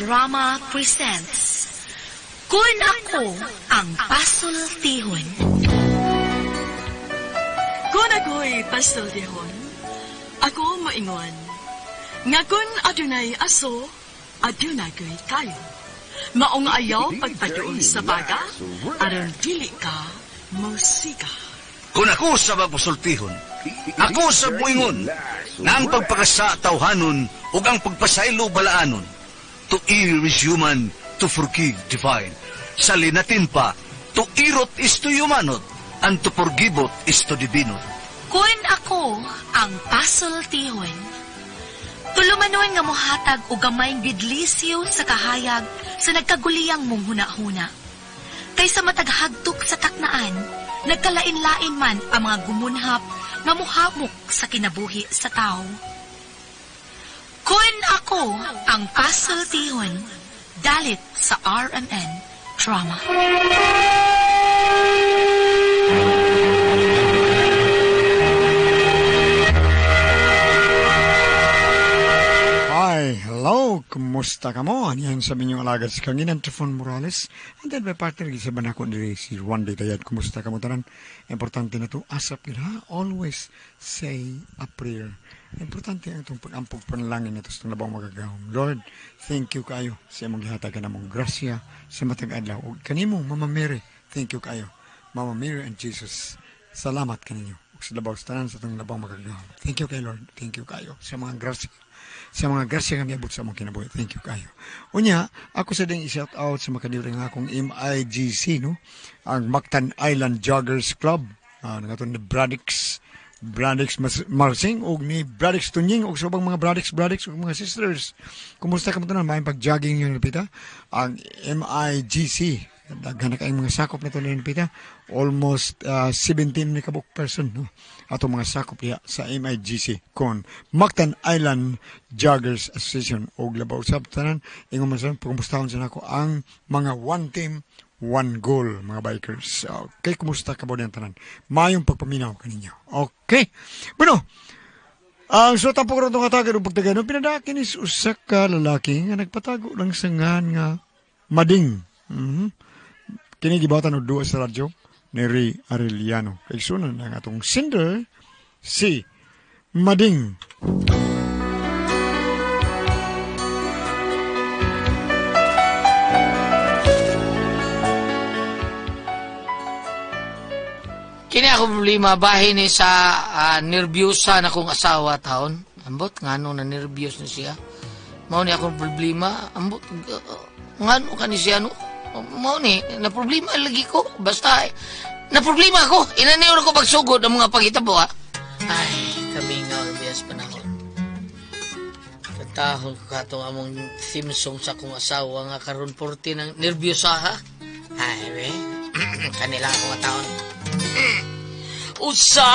Drama presents Kun Ako Ang Pasultihon. Kung ako'y pasultihon, ako moingon nga kun adunay aso, adunay ko'y kayo. Maong ayaw pagpaduol sa baga, aron dili ka musika. Kung ako sa magpasultihon, ako sa muingon, nga ang pagpakasa tawhanon ug ang pagpasaylo balaanon. To err is human, to forgive divine. Sa linatin pa, to irot is to humanot, and to forgiveot is to divinot. Kun ako ang pasultihon. Tulumanon nga mohatag og gamayng bidlisyo sa kahayag sa nagkaguliyang mong huna-huna. Kaysa matag hagtok sa taknaan, nagkalain-lain man ang mga gumunhap nga muhamok sa kinabuhi sa tao. Kun ako ang pasultihon, dalit sa RMN Drama. Hi, hello, kumusta ka mo? Aniyan sa minyong alagad si Kanginan Trifon Morales. And then my partner, isa ba na ako diri si Juan de Tayad. Kumusta ka mo tanan? Importante na to, asap yun ha? Always say a prayer. Importante ang itong pag-ampog panalangin na ito sa labang magagahom. Lord, thank you kayo sa imong gihatag ka namong grasya sa matag adlaw. Ug kanimo, Mama Mary, thank you kayo. Mama Mary and Jesus, salamat kaninyo. Ug sa labaw sa tanan sa itong labang magagahom. Thank you kay Lord. Thank you kayo sa mga grasya. Sa mga grasya nga miabot sa among kinabuhi. Thank you kayo. Unya, ako sa ding i-shout out sa makadiyot nga akong MIGC, no? Ang Mactan Island Joggers Club. Nga ni Bradix Marsing og ni Bradix Tunying og sa ubang mga Bradix ug mga sisters. Kumusta ka mo tanan? Maayong pag-jogging niyo Lupita? Ang MIGC, daghan na kayong mga sakop na ito ni Lupita. Almost 17 ni kabuk person, no? Ato mga sakop diha sa MIGC kon Mactan Island Joggers Association og labaw sab tanan ingon man sa pagkumustahon sa nako ang mga one team one goal mga bikers. Okay, kumusta ka ba diyan tanan? Mayong pagpaminaw kaninyo. Okay. Bueno, ang suot ang pagkaroon itong katagan o pagtagan, pinadakin is usa ka lalaki nga nagpatago lang sa ngan nga mading. Mm-hmm. Kini gibatan og duwa sa radyo ni Ray Arellano. Kay sunan ang atong sender si Mading. Kini ako problema bahin ni sa nerbyusa na kong asawa taon. Ambot ngano na nerbyos na siya. Mao ni akong problema. Ambot ngano kani siya no. Mao ni na problema lagi ko. Basta na problema ko. Inaniw ko pagsugod ang mga pagitabo ha. Ay, kamingaw biyas panahon. Katahon ko katong among theme song sa akong asawa nga karon 40 ng nerbyusa ha. Ay, we. Kanila akong taon. Usa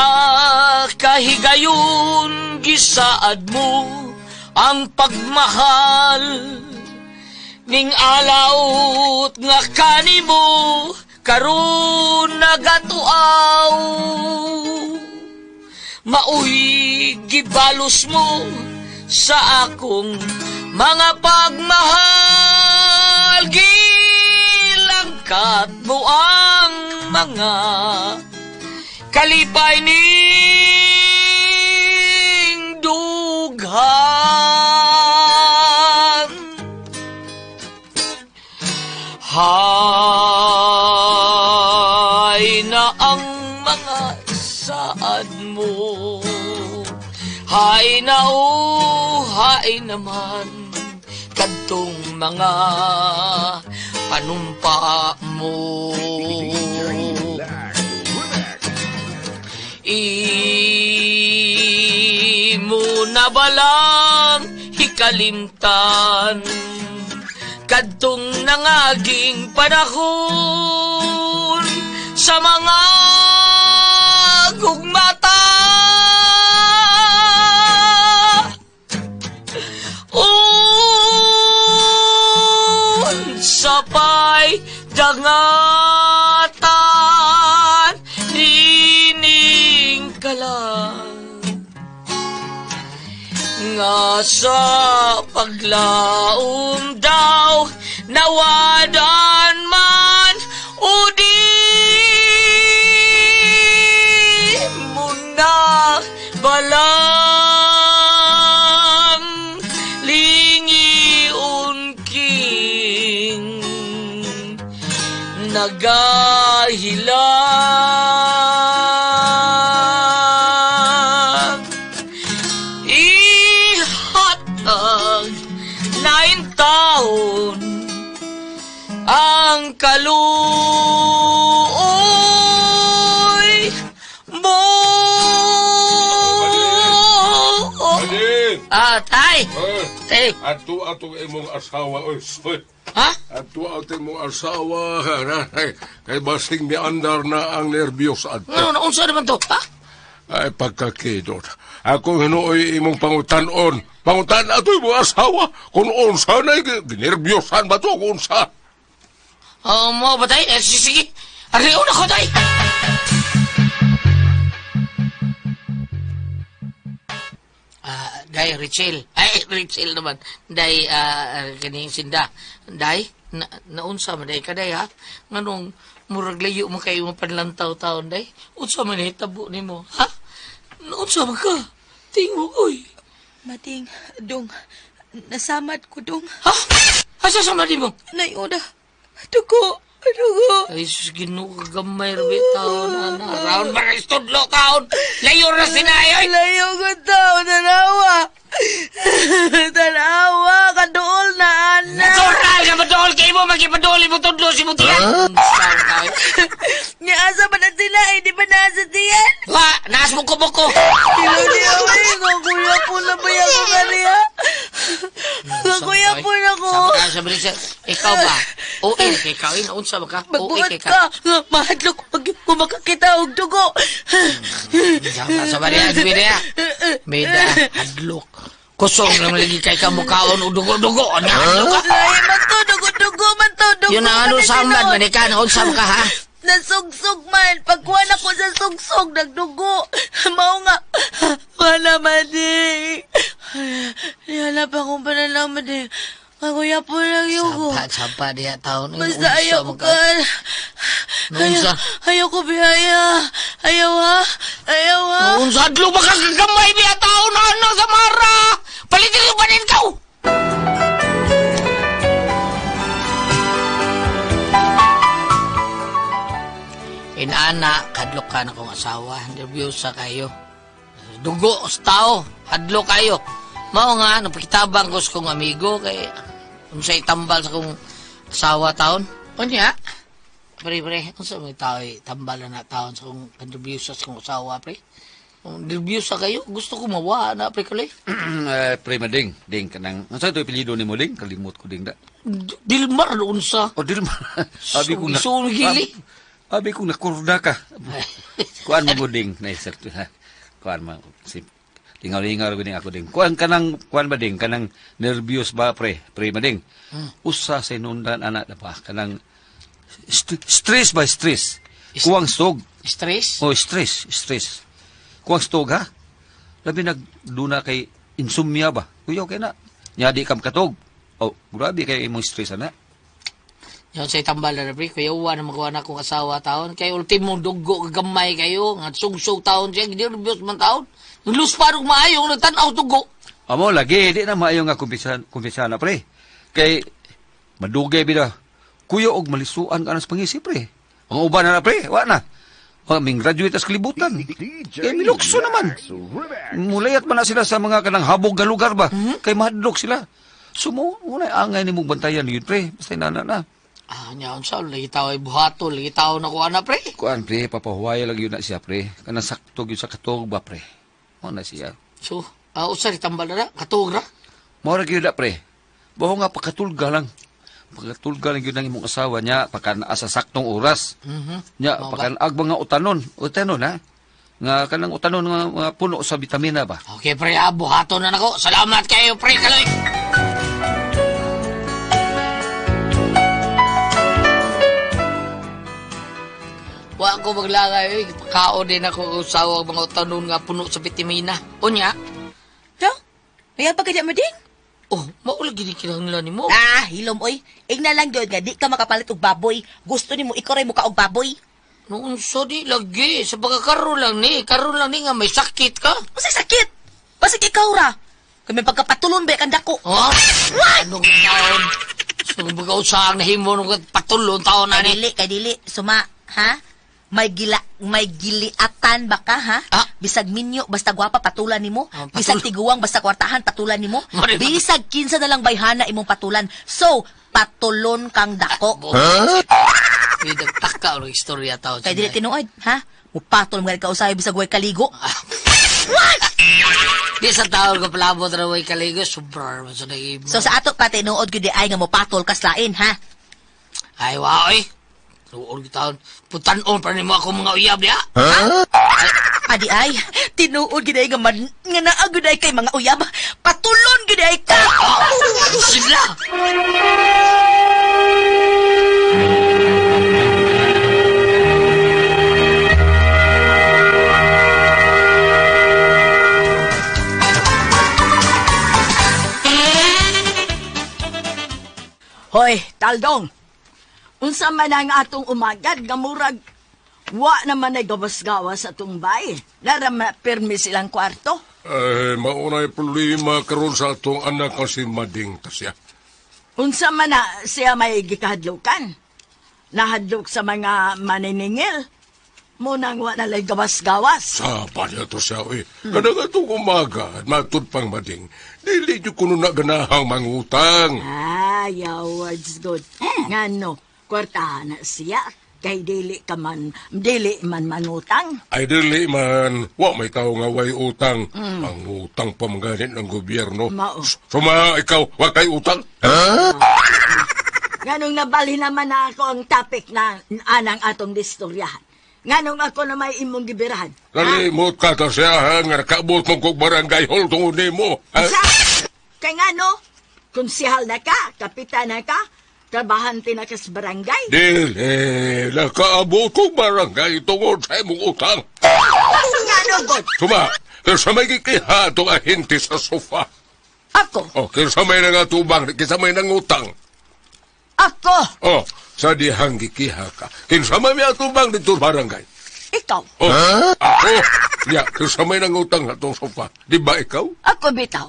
ka higayon gisaad mo ang pagmahal ning alaot nga kanimo karon nagatuaw. Maoy gibalos mo sa akong mga pagmahal, gilangkat mo ang mga kalipay ning dughan. Hay na ang mga saad mo, hay na o hay naman kadtong mga panumpa mo. Imo na balang hikalimtan kadtong nangaging panahon sa mga gugmata. Unsa pa'y dangatan nining kalag nga sa paglaom daw Balang lingion king nagahilak ihatag nain taon ang kaluoy mo. Adin! Ah, tay! Tay! Ato ato imong asawa oy. Oy. Ha? Ato ato imong asawa kay basing miandar na ang nervyos adto. Ano na unsa naman to? Ha? Ay pagkakidot. Ako hinuoy imong pangutan-on. Pangutan ato imong asawa kung unsa na ginerbyosan ba to kung unsa. Oh, mo ba tay? Eh, sige. Ariyon ako tay. Ah, day Richel. Ay, Richel naman. Day kaning sinda. Day, na, naunsa man day ka day ha? Nganong murag layo mo kayo mo panlantaw taon day? Unsa man hitabo nimo, ha? Naunsa man ka? Tingog oy. Mading, dong, nasamad ko dong. Ha? Asa sa mali mo? Nayuna, dugo, dugo. Ay, sus, Ginoo gamay rabi taon, ana. Round ba istudlo taon? Layo ra sinayoy. Layo ko tao, tanawa. Tanawa, kaduol na, ana. Natural nga maduol kay mo, magipaduol mo tudlo si Mutian. Nga asa ba na sila, eh, di ba nasa tiyan? Wa, naas mo kubuko. Ilo niya, eh, nga kuya po na ba yung kaniya? Nga kuya po na ko. Sabi siya, ikaw ba? OA kay ka, unsa ba ka? OA Magbuhat kay ka, nga mahadlok pag kumakakita og dugo. Sa ba niya, niya. Meda, hadlok. Kusog lang lagi kay ka mukaon o dugo-dugo. Ano hadlok ka? Lahi man to, dugo-dugo man to, dugo Yun ang ano man na samad tinuod. man ikaw, unsa ba ka ha? Nasugsog man. Pagkuha na ko sa sugsog, nagdugo. Mao nga. Wala man di. Nihanap akong panalaman di. Kakuya po lang yung ko. Sapa, sapa diya taon. Basta ayaw ko ka. Unsa? Ayaw ko biyaya. Ayaw ha. Ayaw ha. Unsa adlo ba ka kagamay biya taon ano sa mara? Palitin yung panin ka. Inaana, kadlok ka na kong asawa. Nervyosa kayo. Dugo sa tao, hadlo kayo. Mao nga, napakitabang ko sa kong amigo kay unsay tambal sa kong asawa taon. Unya, pre, pre, unsa may tao tambal na taon sa kong nervyosa sa kong asawa, pre. Kung nervyosa kayo, gusto ko mawa na, pre, kulay. Pre mading, ding kanang unsa to apelyido nimo ding? Kalimot ko ding da. Dilmar unsa. O Dilmar. Abi ko na. Gili. Abi ko nakurda ka. Kuan mo ding na ha. Kuan mo si lingaw-lingaw ko ding ako ding. Kuan kanang kuan ba ding kanang nervyos ba pre? Pre mading. Usa sa inundan ana na ba kanang stress ba stress. Kuwang stog. Stress? Oh, stress, stress. Kuwang stog ha. Labi nagduna kay insomnia ba? Kuyaw kay na. Nya di kam katog. Oh, grabe kay imong stress ana. Yan sa tambal na pre, kuya uwa na magawa na akong asawa taon. Kay ultimo dugo gamay kayo, nga sungsog taon siya, nervyos man taon. Lus parog maayo, nagtanaw dugo. Amo lagi di na maayo nga kumpisan na pre. Kay madugay bida. Kuya og malisuan ka na sa pangisi pre. Ang uban na pre, wa na. Wa ming graduate as kalibutan. Kay milukso naman. Mulayat man na sila sa mga kanang habog nga lugar ba. Kay mahadlok sila. So mo muna angay nimong bantayan yun pre. Basta inana na. Ah, nya unsa lagi tao ay buhato, lagi tao na kuha na pre. Kuan pre, papahuwaya lang yun na siya pre. Kanang sakto yun sa katog ba pre. Mo na siya. So, usa ri tambal na katuog ra. Mao ra gyud na pre. Baho nga pakatulga lang. Pakatulga lang gyud ang imong asawa niya pagka naa sa saktong oras. Nya Mao ba? pagka mga utanon, utanon ha. Nga kanang utanon nga mga puno sa bitamina ba. Okay pre, buhato na nako. Salamat kayo pre, kaloy. Wa ko maglagay, oy. Kaon din ako usawa mga utanon nga puno sa bitamina. Unya, To? Kaya pa ka di mading? oh, mao lagi ni kinahanglan nimo. Ah, hilom oy. Ingna lang gyud nga di ka makapalit og baboy. Gusto nimo ikaw ray muka og baboy. Noon so di lagi sa pagkakaroon lang ni, karon lang ni nga may sakit ka. Unsay sakit? Basig ikaw ra. Kay may pagkapatulon ba kang dako. Ha? Anong taon? So, baga usang nahimo nung patulon taon na Kay ni. dili, kay dili. Suma, ha? May gila, may giliatan ba ka, ha? Ah. Bisag minyo, basta gwapa patulan nimo. Ah, Bisag tiguang, basta kwartahan patulan nimo. Mari- Bisag kinsa na lang bayhana imong patulan. So, patulon kang dako. Huh? Nagtaka ang istorya taon. Kay dili tinuod, ha? Mupatol mga ka usahay bisag way kaligo. Di sa taon ko palabot na way kaligo, sobra naman sa nahimo. So sa ato pa tinuod gyud di ay nga mupatol kas lain, ha? Ay, wow, eh. Tuon taon. Putanon pa nimo ako mga uyab niya. Adi ay, tinuod gyud ay nga man nga naa gyud ay kay mga uyab. Patulon gyud ay ka. Sila! Hoy, Taldong. Unsa man ang atong umagad nga murag wa naman ay gawas-gawas sa atong bay. Lara pirmi silang kwarto. Ay, maunay problema karon sa atong anak nga si Mading Tasya. Unsa man na siya may gikahadlukan. Nahadlok sa mga maniningil. Munang wa na lay gawas-gawas. Saba niya to siya, eh. Kada nga itong umaga, matud pang Mading, dili niyo kuno na ganahang mangutang. Ah, your words good. Ngano, kwartahan na siya. Kay dili ka man, dili man mangutang. Ay, dili man, wa may tao nga way utang. Mangutang pa mga ng gobyerno. Mao. Suma, ikaw, wa kay utang? Nganong nabali naman na ako ang topic na anang atong distoryahan. Nganong ako na may imong gibirahan. Nalimot ka ta siya, ha? Nga nakaabot mo kog barangay hall tungod nimo. Ha? Sa, kay ngano, konsihal na ka, kapitan na ka, trabahante na ka sa barangay. Dili, nakaabot kog barangay tungod sa imong utang. Ngano, God? Suma, kinsa may gikiha atong ahente sa sofa. Ako, O, kinsa may nangatubang, kinsa may nangutang. ako, O, sa dihang gikiha ka, kinsa may miatubang dito barangay. ikaw, O, ako, ya, kinsa may nangutang atong sofa. Di ba ikaw? ako bitaw.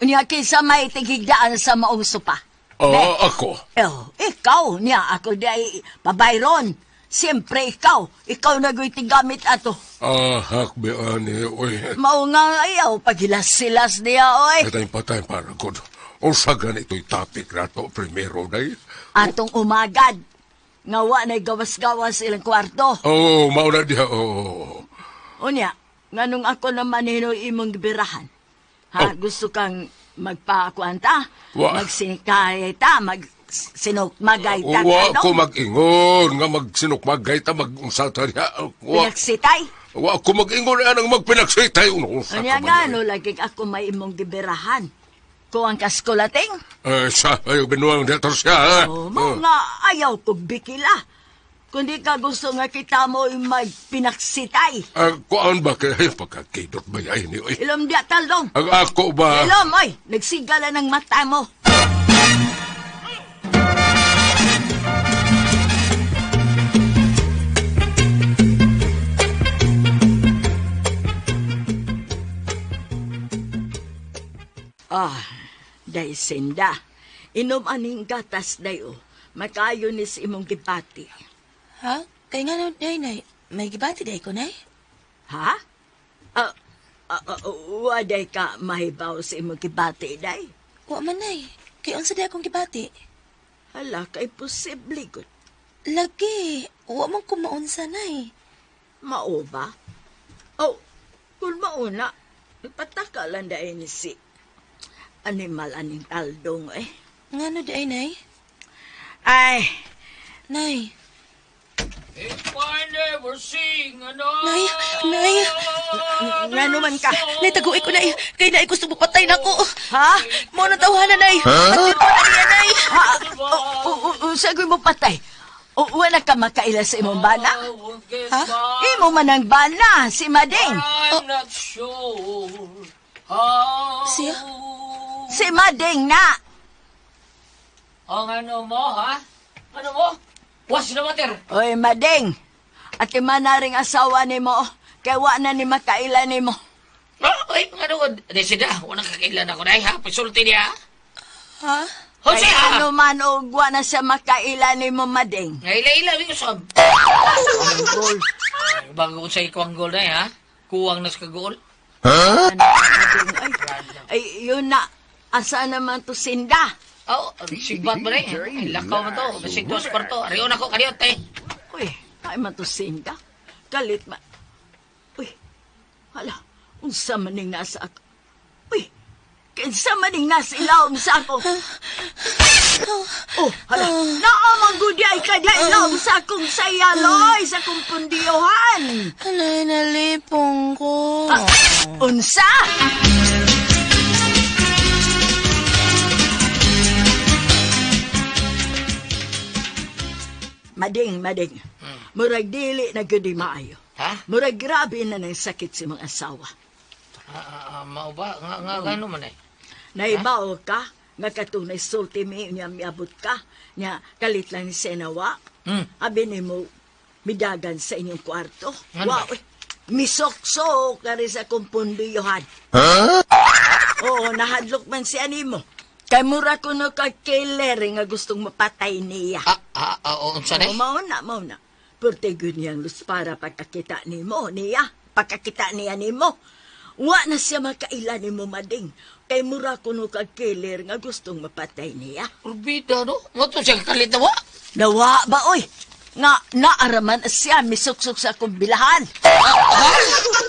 Unya kinsa may tigigdaan sa maong sopa. O, ako. Oh, ikaw niya ako di ay pabayron. Siyempre ikaw, ikaw na go'y tigamit ato. Ah, hakbe ani, oy. Mao nga ayaw paghilas-silas niya oy. Patay patay para god. Unsa ganito'y topic na to primero day? Atong umagad. Nga wa na'y gawas-gawas ilang kwarto. Oo, oh, mauna diha. Oo. Unya, nganong ako naman hinoy imong gibirahan. Ha, Oh. gusto kang magpakuan ta? Wa. Magsinikay ta, magsinukmagay ta. Wa ano? ko mag-ingon nga magsinukmagay ta mag-unsa ta diha. Wa, Pinagsitay. wa ko mag-ingon anang magpinagsitay. Unsa Unya ka nga, man, no, lagi ako may imong gibirahan. Ko ang kaskulating. Eh, sa ayo binuang dito siya. Ha? Oh, mao nga ayaw kog bikila. Kundi ka gusto nga kita mo magpinaksitay. Ah, kuan ba kay ay, pagkakidot ba yan ni oy? Ilom diya talong. Ang ako ba? Ilom, oy. Nagsigala ng mata mo. Ah, day senda. Inom aning gatas dayo. Makayo ni sa imong gibati. Ha? Kay nga nay, nay, may gibati day ko nay. Ha? Ah, waday ka mahibaw sa imong gibati, day. Wa man nay. Kay unsa day akong gibati? Hala, kay posible gud. Lagi, wa man ko maunsa nay. Mao ba? Oh, kung mauna, nagpataka lang dahil ni si animal aning taldong eh. Ngano day nay? Ay, Nay, If I never sing another nay, nay. ngano man ka? Nay, taguin ko nay. Kay nay gusto mo patay nako. Ha? Mo na tawhana nay. At yun pa na niya nay. Ha? Sagoy mo patay. O, wala ka makaila sa imong bana? Ha? Imo man ang bana, si Mading. I'm not sure how... Siya? Si Mading na. Ang ano mo, ha? Ano mo? What's the matter? Oy, Mading. At imanaring asawa nimo, kay wa na ni makaila nimo. Oh, ay, mga dugod. Di sida, wala kakailan ako dai ha. Pasulti niya. Ha? Jose Kay ha. ano man og wa na siya makaila nimo mading. Nga ila-ila, ko sab. Gol. Bago sa ikaw ang goal na ha. Kuwang na sa goal. Ano, mading, ay, ay, yun na. Asa naman to sinda? Oh, sibat ba na eh. Ay, lakaw mo to. Basig to sa kwarto. Ariyon ako, kariyot eh. Uy, ay man to sinda. Kalit man. Uy, hala, unsa man ning nasa ako. Uy, kinsa man ning nasa ilawom sa ako. Oh, hala, naamang gudi ay kada ilawom sa akong sayaloy, sa akong pundiyohan. Alay, nalipong ko. Ah, unsa? Mading, mading. Murag dili na gudi maayo. Ha? Murag grabe na nang sakit si mga asawa. Ah, ah, mao ba? Nga, nga, gano man eh. Naibao ka, nga katunay sulti mi niya miabot ka, niya kalit lang ni Senawa. Abi nimo midagan sa inyong kwarto. Ano ba? Wow, eh, misoksok na rin sa kumpundiyuhan. Oo, nahadlok man si animo. Kay mura ko no ka killer nga gustong mapatay niya. Ah, ah, ah, oh, unsa na Oo, eh? mao na, mao na. Perte gyud niyang para pagkakita nimo niya, pagkakita niya nimo. Wa na siya makaila nimo mading. Kay mura kuno ka killer nga gustong mapatay niya. Urbida, no? Nga to siya kalit na wa? Nawa ba oy? Nga naaraman siya misuksok sa akong bilahan.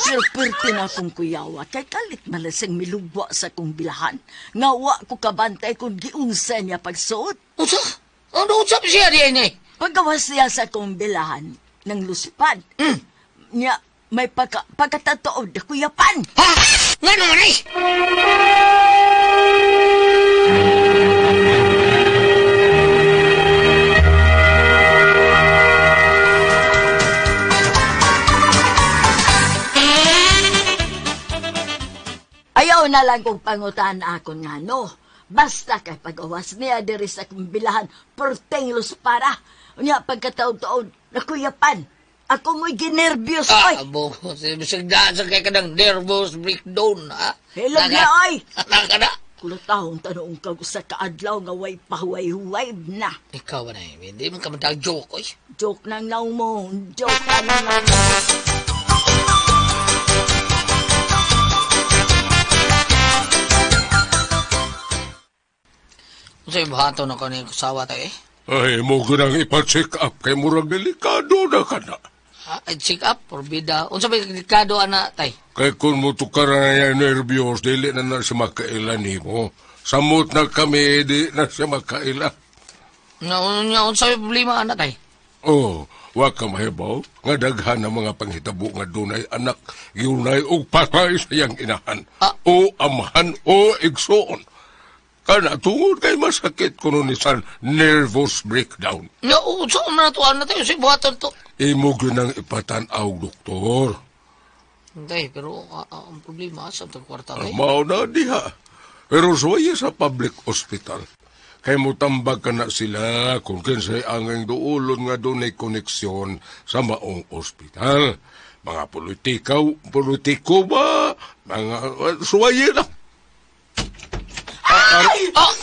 Pero perte na akong kuyawa kay kalit malasang milugwa sa akong bilahan. Nga wa ko kabantay kung giunsa niya pagsuot. Unsa? Ano unsa pa siya diyan eh? Paggawas niya sa akong bilahan ng luspad, niya may pagkatatood na kuyapan. Ha? Nga naman eh? Ayaw na lang kong pangutan ako nga no. Basta kay pagawas niya diri sa akong bilahan, perteng luspara. Niya pagkataod-taod na kuyapan. Ako mo'y ginerbyos, oy. Ah, abo. Bisag daan sa kay kanang nervous breakdown, ha? Hello niya, oy. Naka na. Kulotahong tanong kag usa ka adlaw nga way pahuway-huway na. Ikaw ba na eh? Hindi mo ka matag joke, oy. Joke nang naw mo, joke na nang naw mo. Unsa yung buhaton ako ni kusawa tayo eh? Ay, mo ginang ipa-check up kay murag delikado na ka na. Ha? Ay, check up, porbida. Unsa ba yung delikado, ana, tay? Kay kung mo tukaran na yan nervyos, dili na na siya makaila nimo. Samot na kami, di na siya makaila. Nga, nga, unsa yung problema, ana, tay? Oh, wa ka mahibaw nga daghan ang mga panghitabo nga dunay anak yunay og patay sa iyang inahan. Ah. O amahan o igsoon. Kana tungod kay masakit kuno ni san nervous breakdown. Nga, unsa man na to, ana, tay? Unsa yung buhaton to? Imo gyud nang ipatan-aw doktor. Hindi, pero ang problema, asa itong kwarta, tay? Mao na diha. Pero suwaye sa public hospital. Kay mutambag ka na sila kung kinsay angay duulon nga dunay koneksyon sa maong ospital. Mga politikaw, politiko ba? Mga suwaye na. Ay! Oh!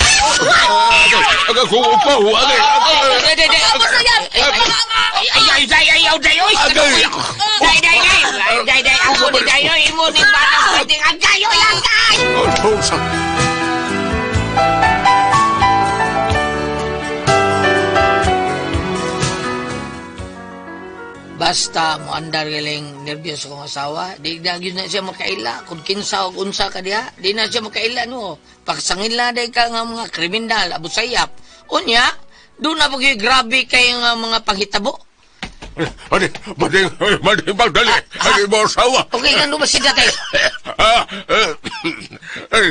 Aga ko upaw, agay, Ay, agay. ay, ay, ay, ay, ay, ay, ay, ay, ay, ay, ay, Agay. Day, day, day, ay, day, day, ako ni day, oy, imo ni bata, pwedeng agay, oy, agay! Oh, sa Basta mo andar galing nervyos akong asawa, di na gyud na siya makaila. Kung kinsa o unsa ka diha, di na siya makaila no. Pagsangil na day ka nga mga kriminal, Abu Sayyaf. Unya, doon na pag grabe kay nga mga panghitabo. Madi, madi, madi, magdali. Ay, mo asawa. Okay, ano ba siya tay? Ah, eh, ay,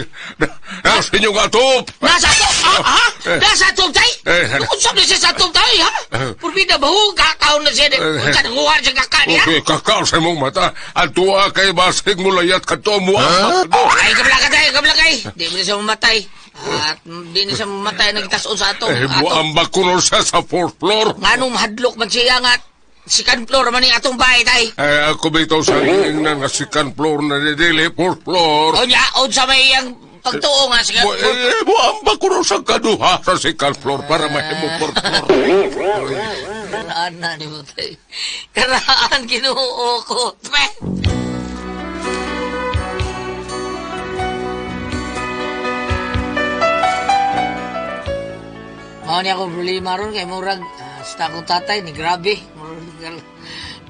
nasa inyong atop. Nasa atop! Ah, ha? Nasa atop tay? Eh, Unsa na siya sa atop tay, ha? Purbida ba ho? Kakaon na siya. Unsa nanguha siya kaka niya? Okay, kakao sa imong mata. At tuwa kay basig mo layat ka to mo. Ay, kabla ka tay, kabla kay. Di mo na siya mamatay. At di na siya mamatay nagtason sa atop. Eh, mo Atop. ambag ko nun siya sa fourth floor. Nganong mahadlok man siya nga. Second floor man ni atong bahay tay. Ay, ako bitaw sa ingnan nga second floor na ni dili, fourth floor. Unya, unsa may iyang pagtuo nga second Bo, floor? eh, buamba ko rin sa kaduha sa second floor para mahimo fourth floor. Karaan na ni mo tay. Karaan Ginoo ko. Tpe! Mao ni ako problema ron kay murag sa akong tatay ni grabe. Murag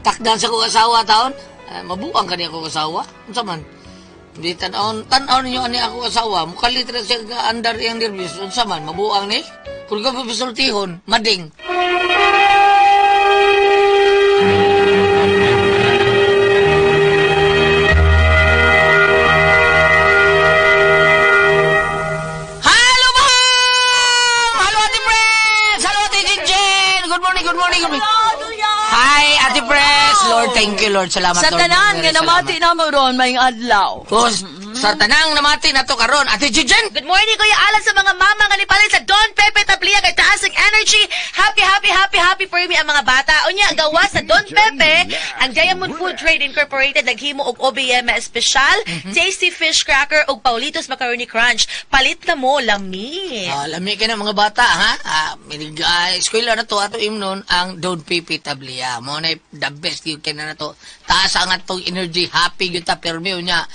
takdan sa akong asawa taon. Mabuang kani akong asawa. Unsa man? Di tan-awon, tan-aw ninyo ani akong asawa. Mukalit ra siya ga andar iyang nervyos. Unsa man mabuang ni? Kung ka pasultihon, mading. Hello, ma'am! Hello, Ate Pres! Hello, Ate Jinjin! Good morning, good morning, good morning. Hi, Ate Pres! Lord, thank you, Lord. Salamat, Sa Lord. tanan nga namati Salamat. na mo ron, may adlaw. Kus, sa tanang namati na to karon, Ate Jinjin! Good morning, Kuya Alan, sa mga mama nga nipalit sa Don Pepe Tablia kay taas ang energy. Happy, happy, happy, happy for me ang mga bata. Unya, gawa sa Don Pepe, ang Diamond Food Trade Incorporated naghimo og OBM espesyal, tasty fish cracker og Paulitos Macaroni Crunch. Palit na mo, lami. Lami ka na mga bata, ha? Eskwela na to, ato imnon, ang Don Pepe Tablia. Mo na the best yun kay na to. Taas ang atong energy, happy yun ta, permi niya.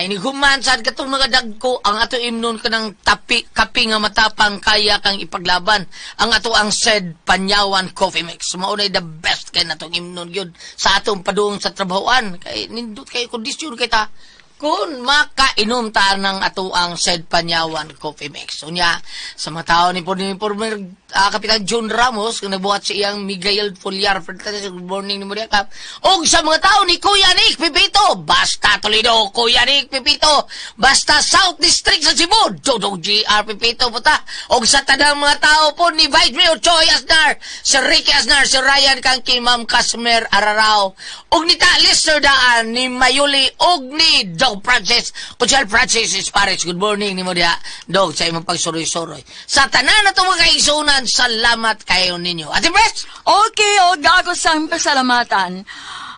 Inighuman sad katong mga dagko, ang ato imnon kanang tapi, kape nga matapang kaya kang ipaglaban. Ang ato ang said Panyawan Coffee Mix. Mao na the best kay natong imnon yun sa atong padung sa trabahoan. Kay nindot kay kondisyon kay ta. Kung makainom ta ng ato ang said Panyawan Coffee Mix. Unya, sa mga tao ni former Kapitan John Ramos, kung nagbuhat sa iyang Miguel Foliar, good morning ni Maria Cap. Og sa mga tao ni Kuya Nick Pipito, basta Toledo, Kuya Nick Pipito, basta South District sa Cebu, Dodong GR Pipito puta. Og sa tanang mga tao po ni Vice Mayor Choi Aznar, si Ricky Aznar, si Ryan Kangki, Ma'am Casmer Ararao, og ni ta Lester Daan, ni Mayuli, og ni Dog Francis, Kutsal Francis Espares. Good morning ni mo diha, Dog, sa imong pagsuroy-suroy. Sa tanan na itong mga kaigsunan, salamat kayo ninyo. Ate Pres! Okay, og ako sang pasalamatan.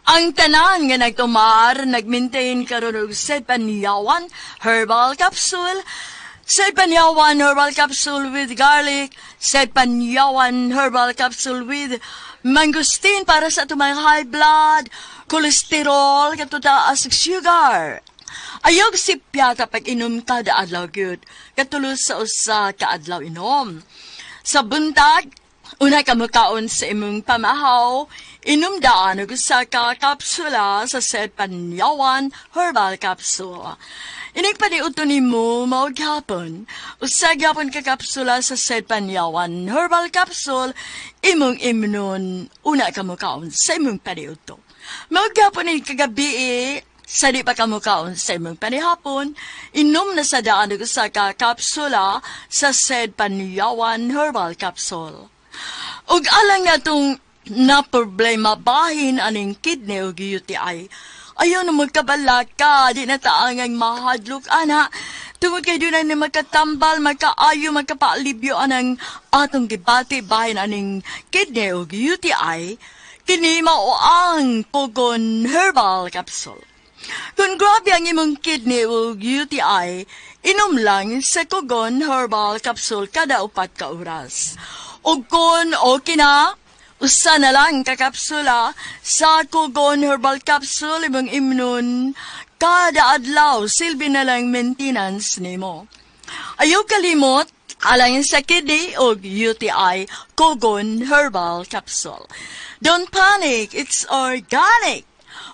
Ang tanan nga nagtumar, nagmaintain karon og sa Panyawan Herbal Capsule, sa Panyawan Herbal Capsule with garlic, sa Panyawan Herbal Capsule with mangosteen para sa atong mga high blood, cholesterol, katutaas ug sugar. Ayaw sipyata pag inom kada adlaw gyud, katulos sa usa ka adlaw inom. Sa buntag, una ka mukaon sa imong pamahaw, inom daan og usa ka kapsula sa said Panyawan Herbal Capsule. Inig paniudto nimo mao gyapon, usa gyapon ka kapsula sa said Panyawan Herbal Capsule, imong imnon una ka mukaon sa imong paniudto. Mao gyapon ni kagabi, sa di pa kamukaon sa imong panihapon, inom na sa daan og usa ka kapsula sa said Panyawan Herbal Capsule. Ug alang natong na problema bahin aning kidney ug UTI. Ayaw na magkabalaka, di na taangang mahadlok, ana. Tungod kay doon na magkatambal, magkaayo, magkapaalibyo anang atong gibati bahin aning kidney ug UTI, kini mao ang Kogon Herbal Capsule. Kung grabe ang imong kidney ug UTI, inom lang sa Kogon Herbal Capsule kada 4 ka oras. Ug kung okay na, usa na lang ka kapsula sa Kogon Herbal Capsule imong imnon kada adlaw, silbi na lang maintenance nimo. Ayaw kalimot, alang sa kidney ug UTI, Kogon Herbal Capsule. Don't panic, it's organic.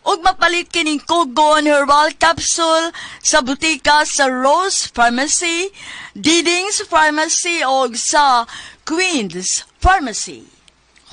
Ug mapalit kining Kogon Herbal Capsule sa butika sa Rose Pharmacy, Diding's Pharmacy og sa Queen's Pharmacy.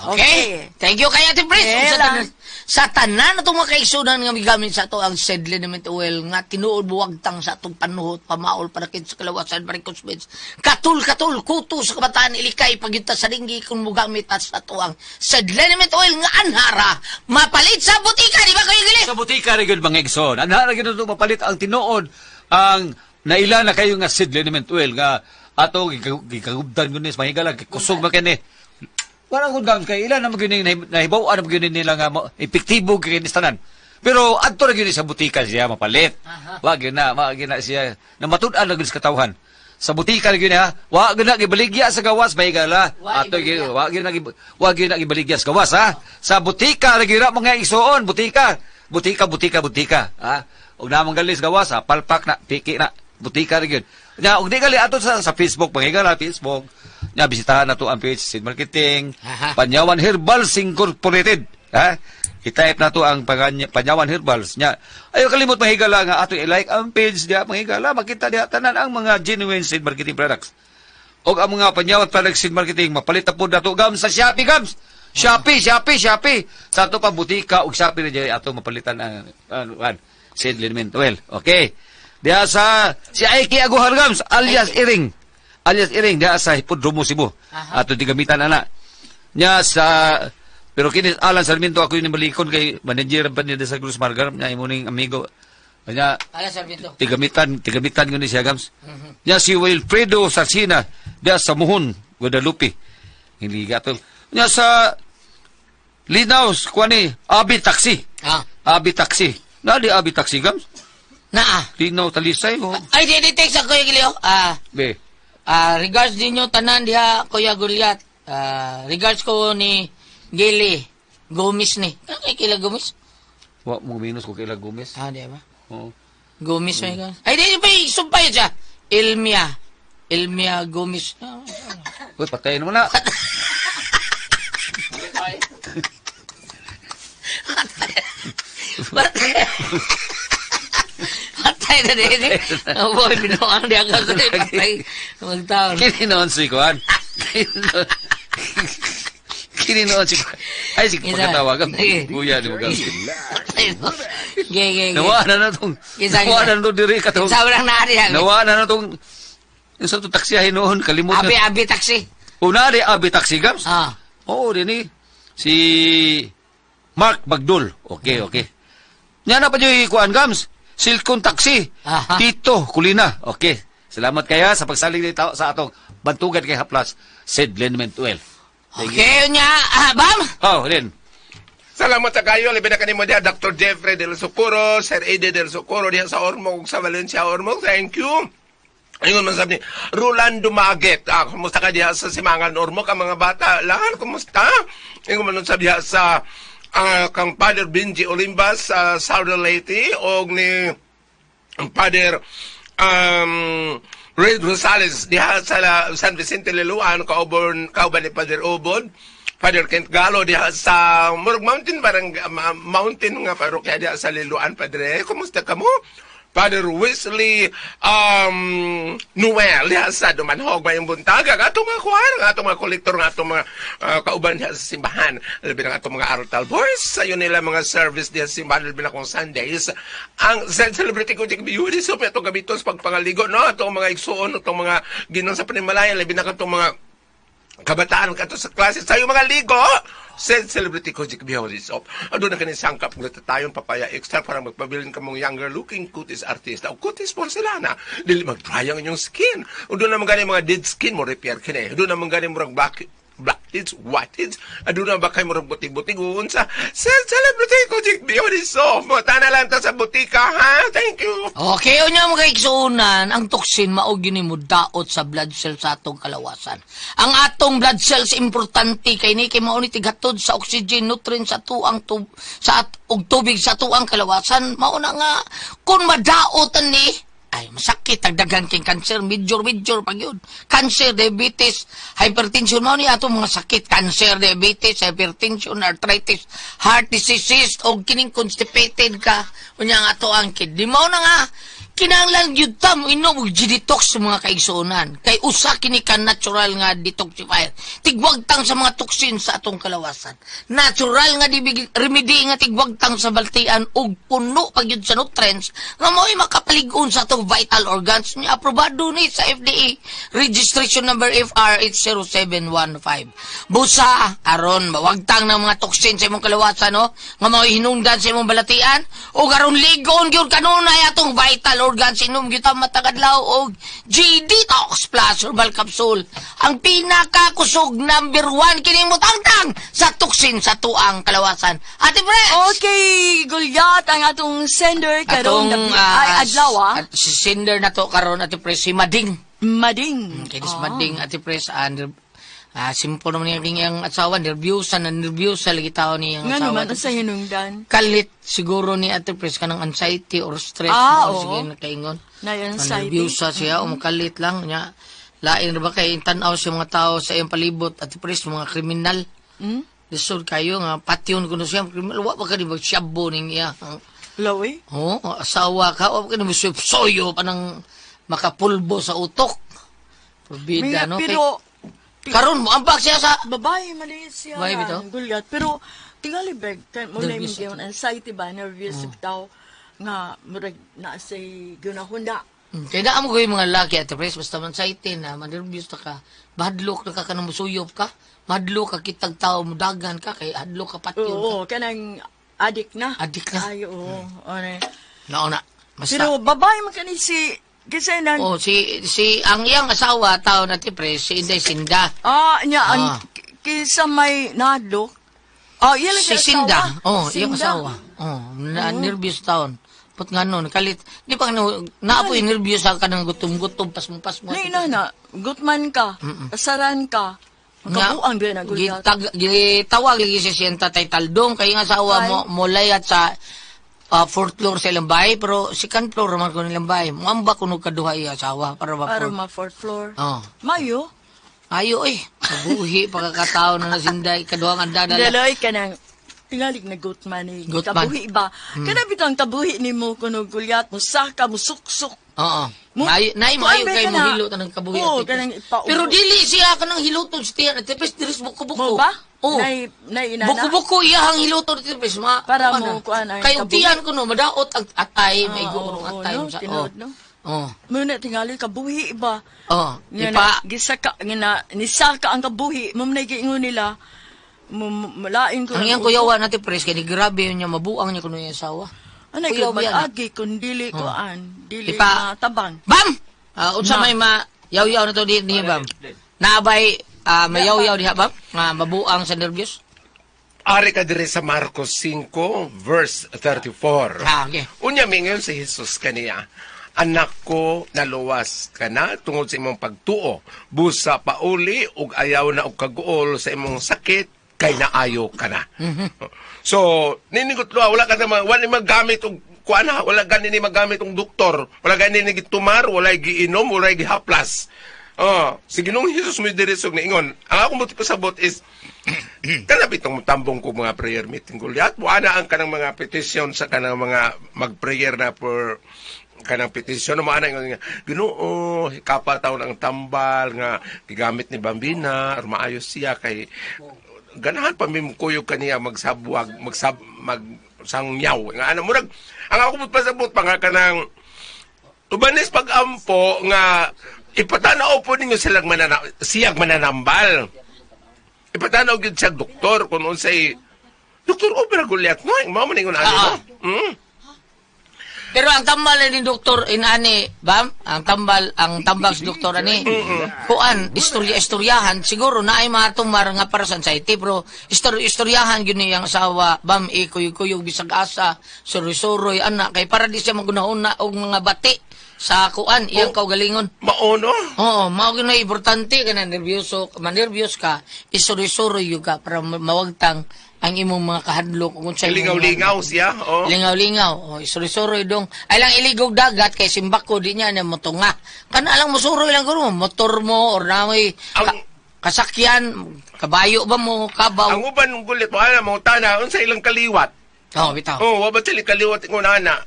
Okay. Thank you kay Ate Pres. Okay Sa lang. Sa tanan na itong mga kaigsunan nga migamit sa ato ang said liniment oil nga tinuod buwagtang sa atong panuhot, pamaol, panakit sa kalawasan, varicose veins. Katul-katul, kuto sa kabataan, ilikay, pagyunta sa ringgi kung mugamit at sa ato ang said liniment oil nga anhara. Mapalit sa butika, di ba Kuya Gili? Sa butika rin yun, mga igsoon. Anhara gyud ito mapalit ang tinuod ang naila na kayo nga seed liniment oil nga ato gikagubdan yun ni mahigala kusog ba kini. Wala akong gams kay ilan na magyud nahibaw-an na magyud nila nga epektibo kay kinis tanan. Pero adto ra gyud sa butika siya mapalit. Wa gyud na siya na matud-an na gyud sa katawhan. Sa butika ra gyud ha. Wa gyud na gibaligya sa gawas, mahigala. Wa Ato gyud wa gyud na gibaligya sa gawas ha. Sa butika ra gyud na, mga igsuon, butika. Butika, butika, butika, ha. Ug namang gali sa gawas ha, palpak na, piki na, butika ra gyud. Nya ug di gali ato sa Facebook, mahigala, Facebook. Nya bisitahan nato ang page Sid Marketing, Panyawan Herbals Incorporated. Ha? I-type na to ang Panyawan Herbals. Nya, ayo kalimot, mahigala, nga ato i-like ang page diha, mahigala, makita diha tanan ang mga genuine Sid Marketing products. Og ang mga Panyawan products Sid Marketing mapalit na po nato gam sa Shopee gams. Shopee, Shopee, Shopee. Sa ato pa butika ug Shopee na diya ato mapalitan ang Sid Liniment Oil. Okay. Diha sa si Aiki Aguhar gams alias Iring. Alias Iring diha sa Hipodromo Cebu. Ato digamitan ana. Nya sa pero kini Alan Sarmiento ako yung balikon kay manager pa niya sa Cruz Margar nya imo ning amigo. Nya Ala Sarmiento. Tigamitan ko ni siya gams. Nya si Wilfredo Sarcina diha sa Muhon, Guadalupe. Hindi gato. Nya sa Linaws, kuan ni Abi Taxi. Abi Taxi. Na di Abi Taxi gams. Naa. Linaw Talisay oh. Ay, di text ako yung giliw. Be. Regards din nyo tanan diha, Kuya Goliath. Regards ko ni Gili Gomez ni. Ano kay Kila Gomez? Wa mo minus ko kay Gomez. Ah, di ba? Oo. Gomez may ka. Ay, di pa sumpay siya. Ilmia. Ilmia Gomez. Uy, patay naman na. Patay. Patay na din. Oh boy, binuang di ako sa patay. Magtaon. Kini noon si Kuan. Kini noon si Kuan. Ay, si Isa. pagkatawagan. Sige. Kuya, di ba gams? Patay no. Ge, ge, ge. Nawa na na tong. Isa, Nawa isa. na na tong diri katong. Sa lang na diha. Nawa na na tong. Yung sa itong taksiyahin noon, kalimot Abi, na. abi taxi. Una di Abi Taxi Gams. Oo, din eh. Si Mark Bagdol. Okay. Nya na pa dyan kuan gams. Silkon Taxi. Tito Kulina. Okay. Salamat kaya sa pagsalig dito sa atong bantugan kay Haplas Sid Liniment Oil. Thank you. Okay, nya. Bam? Oh, Lin. Salamat sa kayo. Labi na kanimo diha, Dr. Jeffrey Del Socorro, Sir Eddie Del Socorro diha sa Ormoc ug sa Valencia Ormoc. Thank you. Ayun man sabi ni Rolando Maget. Kumusta ka diha sa Simangan Ormoc ang mga bata? Lahat kumusta? Ayun man sabi diha sa kang Father Benji Olimbas sa Southern Leyte og ni ang Father Red Rosales diha sa San Vicente Liloan kauban kauban ni Father Obod, Father Kent Galo diha sa Murag Mountain parang Mountain nga parokya diha sa Liloan. Padre, kumusta kamo? Father Wesley Noel diha sa Dumanhog, mayong buntag. Ang atong mga kuwan, ang atong mga kolektor, ang atong mga kauban diha sa simbahan, labi na ang atong mga Artal Boys sayo nila mga service diha sa simbahan, labi na kung Sundays. Ang celebrity ko beauty soap atong gamiton sa pagpangaligo no, atong mga igsuon, atong mga ginang sa panimalaya, labi na atong mga kabataan kato sa klase sa mga ligo said Celebrity Kojic Beauty Soap. Ando na kini sangkap glutathione, papaya extra para magpabilin ka mong younger looking kutis artista o kutis porcelana. Dili mag-dry ang inyong skin. Ando na gani mga dead skin mo repair kini. Ando na gani murag black blackheads, whiteheads, ando na ba kay murag butig-butig unsa. Said Celebrity Kojic Beauty Soap. Mo na lang ta sa butika ha. Thank you. Okay, unya mga kaigsuonan, ang toxin mao gyud mo daot sa blood cells sa atong kalawasan. Ang atong blood cells importante kay ni kay mao ni tighatod sa oxygen, nutrients sa tuang tub, sa at, og tubig sa tuang kalawasan. Mao na nga kung madaot ani ay masakit tagdagan king cancer, major major pag yun. Cancer, diabetes, hypertension, mao ni atong mga sakit, cancer, diabetes, hypertension, arthritis, heart diseases og kining constipated ka unya ang ato ang kidney. Mao na nga kinahanglan gyud ta mo inom og G-Detox, mga kaigsuonan, kay usa kini ka natural nga detoxifier, tigwagtang sa mga toxin sa atong kalawasan, natural nga remedy nga tigwagtang sa baltian ug puno pa gyud sa nutrients nga mao'y makapalig-on sa atong vital organs. Nya aprobado ni sa FDA, registration number FR 80715. Busa aron mawagtang ng mga toxin sa imong kalawasan no nga mao'y hinungdan sa imong balatian ug aron ligon gyud kanunay atong vital organs, inom gyud ta matag adlaw og G Detox Plus Herbal Capsule. Ang pinakakusog number 1 kini mutangtang sa toxin sa tuang kalawasan. Ate Pres! Okay, Gulyat, ang atong sender karon Atong ay adlaw ah. At si sender na to karon, Ate Pres, si Mading. Mading. Kay this Mading, Ate Pres, simple naman yung iyang asawa, nervyusa na nervyusa lagi tao niyang Nga asawa. naman sa hinungdan. Kalit siguro ni Ate Pres kanang anxiety or stress. Ah, o oo. sige nakaingon. Na anxiety. Nervyusa siya, umukalit lang niya. Lain ra ba kay tanaw sa mga tao sa iyang palibot, Ate Pres, mga kriminal. Hmm? Lisod kayo nga patyon kuno siya kriminal, wa pa ka di magsyabo ning iya. Lawi. Oo, asawa ka, wa pa ka di soyo pa nang makapulbo sa utok. Probida, no? Pero Kay, karon mo ambak siya sa babae maliit siya. Babae bitaw? Gulyat. Pero tingali beg kay mo na Nervous imong anxiety ba, nervous bitaw nga murag na say gunahuna. Kaya naa mo ko yung mga laki at pres, basta man sa itin na, manervyos na ka, mahadlok na ka ka nang musuyop ka, mahadlok ka kitag tao, mudagan ka, kay hadlok ka patyon ka. Oo, kanang adik na. Adik na. Ay, oo. Ano. Nauna, basta. Pero babae man kani si kasi nang oh, si, ang iyang asawa, tao na tipres, si Inday Sinda. Ah, niya ang kinsa may nadlok. Ah, iya lang Si asawa. Sinda. Oh, iyang Sinda. asawa. Oh, na, nervyos taon. Put nga nun, kalit, di pa nga, naapoy nervyos ka ng gutom-gutom, pasmo-pasmo. Ni na na, gutman ka, asaran ka. Makabuang ba na gulyat. Gitawag lagi si Siyenta tay Taldong kay nga asawa Ay. mo mulayat sa fourth floor sa ilang bahay pero second floor man ko nilang bahay. Muamba kuno kaduha iya asawa para ba Para fourth. ma fourth floor. Oh. Mayo. Ayo eh. Kabuhi pagkakatao na nasinday kaduhang andana. Daloy ka nang tingalig na gutman ni Gutman. kabuhi ba. Kana bitang kabuhi nimo kuno gulyat mo saka mo suksok. Oo. Mo- Nay nay Kuan maayo ba kay ka mo na? hilot ang kabuhi. Oo, Ate Pres. kanang ipaubo. Pero dili siya kanang hiluton sa tiyan. Ate Pres, diris buko-buko. Mo ba? Oo. Nay nay inana. Buko-buko iyahang hiluton Ate Pres. Ma, Para kuan mo, na. kuan ang Kay og kabuhi. tiyan ko no madaot ang atay, may Ah, go oo, atay no? sa. Tinuod, no? Oh. Muna tingali kabuhi ba. Oh, Nga ipa na, gisaka nga na nisaka ang kabuhi mo nay giingon nila. Mo malain ko ang iyang kuyawa natin pres kay ni grabe yun niya mabuang niya kuno yung asawa. Anay Kuyaw ko yan. mag-agi kun dili ko an, dili Ipa- matabang. Bam! Unsa Na. may ma yaw-yaw na to di ni Bam. Naabay may yaw-yaw diha Bam nga mabuang sa nervyos. Ari ka dire sa Marcos 5, verse 34. Ah, okay. Unya mingon si Jesus kaniya, anak ko, naluwas ka na tungod sa imong pagtuo. Busa pauli ug ayaw na og kaguol sa imong sakit kay naayo ka na. So, niningot luha, wala ka na wala ni magamit og kuan ha, wala gani ni magamit og doktor, wala gani ni gitumar, wala giinom, wala gihaplas. Oh, si Ginoong Jesus mo diri og niingon. Ang akong buti pasabot is kana bitong tambong ko mga prayer meeting gulyat mo ana ang kanang mga petition sa kanang mga mag-prayer na for kanang petisyon mo ana ingon nga Ginoo kapal taon ang tambal nga gigamit ni Bambina or maayos siya kay ganahan pa mi mukuyog kaniya magsabwag magsab mag sangyaw nga ana murag ang ako pasabot pa nga kanang ubanis pag-ampo nga ipatanaw po ninyo silang siyag mananambal. Ipatanaw gyud siya doktor kung unsay doktor obra gulyat no mao man ingon ani no. Pero ang tambal ni doktor inani, Bam, ang tambal ang tambal sa doktor ani. Kuan istorya-istoryahan siguro na ay matumar nga para sa anxiety pero istorya-istoryahan gyud niyang asawa, Bam, ikuyog-kuyog bisag asa, suroy-suroy ana kay para di siya magunahuna og mga bati sa kuan iyang kaugalingon. Mao no. Oo, mao gyud na importante ka na nervyoso, manervyos ka, isuroy-suroy gyud ka para mawagtang ang imong mga kahadlok kung sa imong Lingaw-lingaw siya, oh. Lingaw-lingaw. Oh, isuroy-suroy dong. Ay lang iligog dagat kay simbako di niya na motunga. Kana lang mosuroy lang guro, motor mo or namoy kasakyan, kabayo ba mo, kabaw. Ang uban ng gulit mo ana mo tana unsa ilang kaliwat. Oh, bitaw. Oh, wa ba sila kaliwat ingon ana?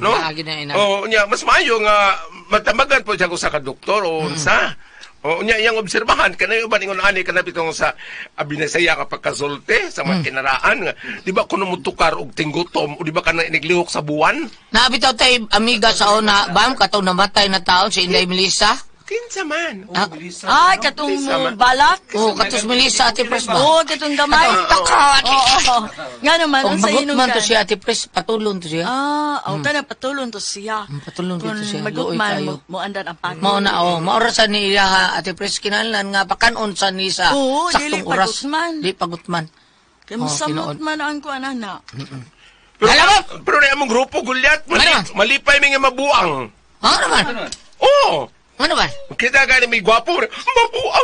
No? Naagi na ina. Oh, unya mas maayo nga matambagan po siya sa ka doktor o unsa. O unya iyang obserbahan kanay uban ingon ani kana bitong sa binasaya ka pagkasulti sa mga kinaraan nga di ba kuno motukar og tinggutom o di ba kana iniglihok sa buwan? Nabitaw tay amiga sa una, bam, kataw namatay na taon si Inday Melissa. Kinsa man. Ay, katong Melissa, balak. Oh, katos Melissa, Ate Pres ba? Oo, katong gamay. Taka! Oo. Nga naman, Oh, unsa magot inom man ka? to siya, Ate Pres. Patulon to siya. Ah, oh, kana patulon to siya. Patulon Kung dito siya. magot Luoy man, kayo. mo andan ang pagod. Mao na, oh. Maorasan ni iya, ha, Ate Pres. Kinahanglan nga, pakanon sa ni sa Oo, dili saktong oras. pagot man. Di pagot man. Kay Oh, mosamot tinuod. man ang kuan ana. Pero, Alam mo! pero na among grupo, Gulyat, Ano? malipay mi nga mabuang. Ano naman? Oo! Ano naman? Kita gani may gwapo. Mabuang